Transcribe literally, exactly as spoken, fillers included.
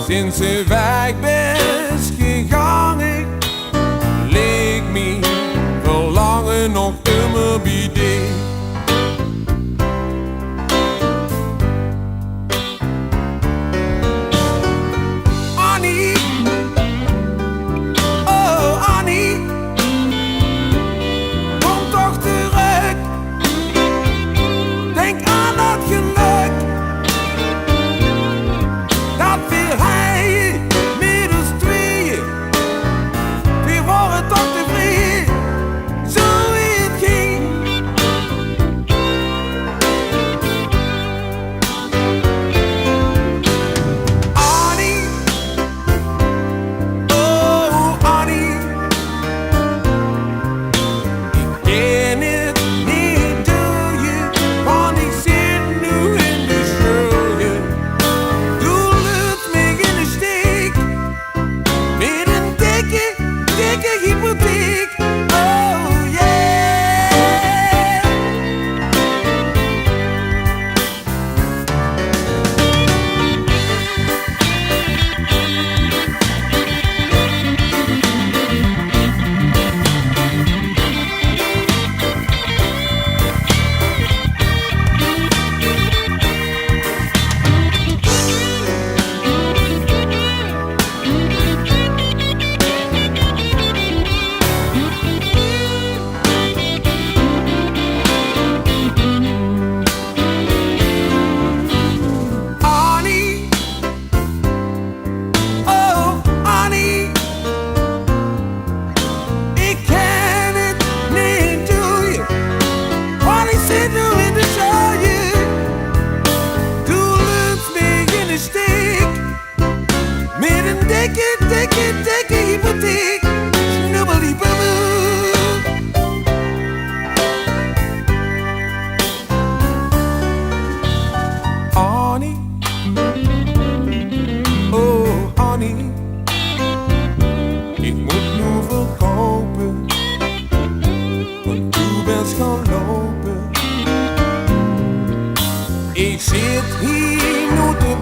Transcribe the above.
Sinds se weg bös gegange, ligk mien verlange nog ummer bie dich. Annie, oh Annie, kóm toch trök. Dink aan dat gelök dat veer hei mit ós twieë, veer wore toch tevrie, zoe wie 't ging. Annie, oh Annie, ich kin 't neet doeje, want ich zit noe in de sjölje. Doe löts mich in de sjteek mit ein dikke, dikke hypotheek. Oh yeah. Annie, oh Annie, ich kin 't neet doeje, want ich zit noe in de sjölje. Doe löts mich in de sjteek mit ein dikke, dikke, dikke hypotheek. Snoebeliebubbel. Annie, oh Annie, ich mót noe verkoupe, want doe bös gaon loupe. Ich zit hie noe te